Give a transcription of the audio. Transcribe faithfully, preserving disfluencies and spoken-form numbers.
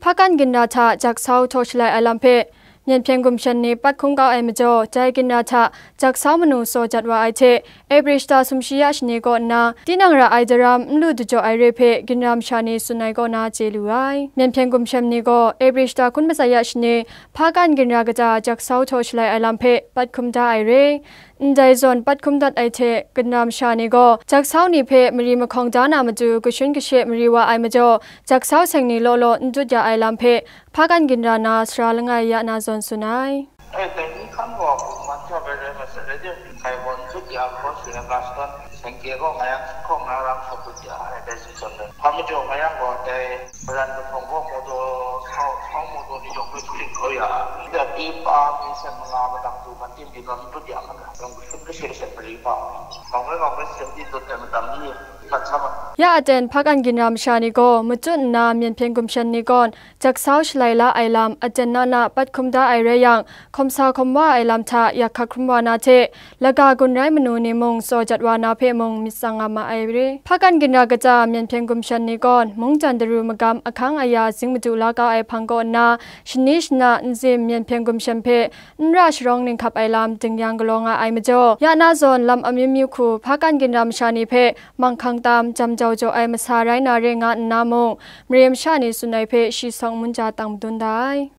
Hpakan ginra hta jaksau htaw shalai ai lam hpe Myen hpyen gumshan ni pat hkrum kau ai majaw, dai ginra hta jaksau manu saw jat wa ai hte, April shata sumshi ya shani kaw nna, tinang ra ai daram n lu dajaw ai re hpe ginra masha ni tsun ai kaw na chye lu ai. Myen hpyen gumshan ni gaw April shata hkun matsat ya shani Hpakan ginra kaja jaksau htaw shalai ai lam hpe pat hkrum da ai re. Ndai zawn pat hkrum dat ai hte, ginra masha ni gaw jaksau ni hpe mari mahkawng da na matu kashun kashe mari wa ai majaw, jaksau seng ni law law n dut ya ai lam hpe Hpakan ginra na sara langai ya na zawn tsun ai. Ai, dai ni hkang gaw bungman jaw bai rai masat rai de, hkai gaw n dut ya hkaw shi ai ga shadawn, seng kye gaw nga yang hkawng na rang shawk dut ya ai, dai zawn zawn rai. Hpa majaw nga yang gaw, dai maran lahkawng gaw mawdaw sau, sau mawdaw ni yawng hpe hkring kau ya ai. Dai pyi pa mi sen manga madak du man tim byin gaw n dut ya ma ga, rang kashun kashe sek mari hpa, ngawng rai ngawng rai sek di dut ai matam ni, mat sa ma. Ya aten Hpakan ginra masha ni gaw matut nna Myen hpyen gumshan ni kawn jaksau shalai la ai lam aten na na pat hkrum da ai rai yang, hkawm sa hkawm wa ai lam hta yak hkak hkrum wa na hte, laga gun rai manu ni mung saw jat wa na hpe mung myit tsang nga ma ai re. Hpakan ginra kaja Myen hpyen gumshan ni kawn, mungdan daru magam ahkang aya zing madu la kau ai hpang kaw nna, shani shana nzim Myen hpyen gumshan hpe n ra sharawng ninghkap ai lam ding yang galaw nga ai majaw, ya na zawn lam amyu myu hku Hpakan ginra masha ni hpe manghkang tam, jam jau jaw ai masa rai na re nga nna mung, mare masha ni tsun ai hpe shi sawng mun ja tang madun da ai.